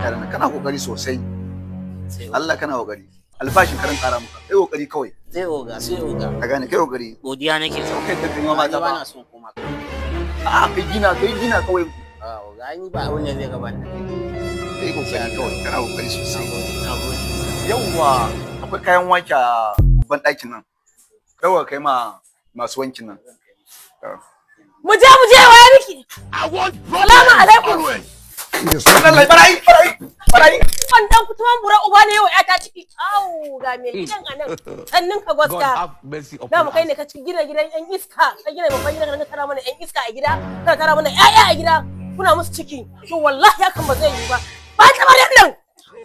Yaran kana kokari sosai. Sai oga. Allah, kana kokari. Albashin karan kara maka. Kai kokari kawai. Sai oga, sai oga. Ka gane, kai kokari. Godiya nake so. Kai da kai mata Ni ba ba. na son koma. A'a, kai gina, kai gina kawai. A oga, ni ba abin da zai gaba da kai. Kai kokari kawai, kana kokari sosai. Na gode. Yawwa, akwai kayan wanki a ban ɗakin nan. Yawwa, kai ma masu wankin nan. Mu je, mu je, waya miki. Salamu alaikum. Lallai barayi, barayi, barayi. Wannan kutuman bura uba ne yau ta ciki. Au, ga me gidan anan. Sannin ka gwaska. Da mu kai ne ka ci gina gidan yan iska, ka gina babban gidan, ka tara mana yan iska a gida, ka tara mana ƴaƴa a gida, kuna musu ciki. To wallahi hakan ba zai yi ba. Ba ta bari nan.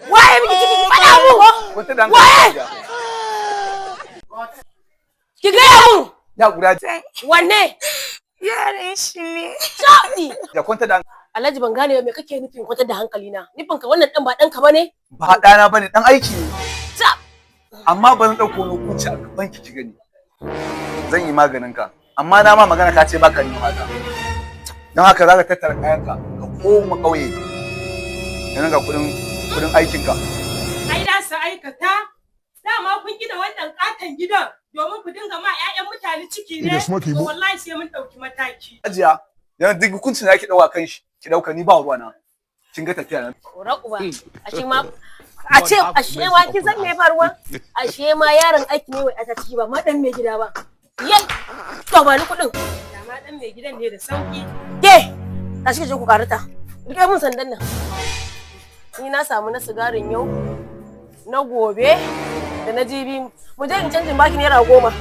Waye miki ciki, ki faɗa mu. Wata dan Waye? Ki gaya mun. Ya guda. Wanne? Yaran shi ne. Shaɗi. Ya kwanta da Alhaji, ban gane ba, me kake nufin kwantar da hankali na? Nufin ka wannan dan ba ɗanka bane? Ba ɗana bane, dan aiki ne. Ta. Amma ba zan ɗauko wani hukunci a gaban ki, ki gani. Zan yi maganin ka. Amma na ma magana, ka ce baka neman mata. Don haka za ka tattara kayanka ka koma ƙauye. Yanzu ga kuɗin aikinka. Ai da su aikata, dama kun gina wannan katon gidan domin ku dinga ma 'ya'yan mutane ciki ne, to wallahi sai mun ɗauki mataki. Hajiya, yanzu duk hukuncin da ake ɗauka kan shi, ki ɗauka, ni ba ruwa na. Kin ga tafiya nan. Ura uba. Ashe ma a ce, ashe ma kin san me faruwa? Ashe ma yaron aiki ne wai a ciki, ba ma dan mai gida ba. Yai! To ba ni kuɗin. Dama ɗan mai gidan ne da sauki. Ke! Tashi ki je ku karata. Rike mun sandan nan. Ni na samu na sigarin yau, na gobe, da na jibi. Mu je in canjin baki ₦10.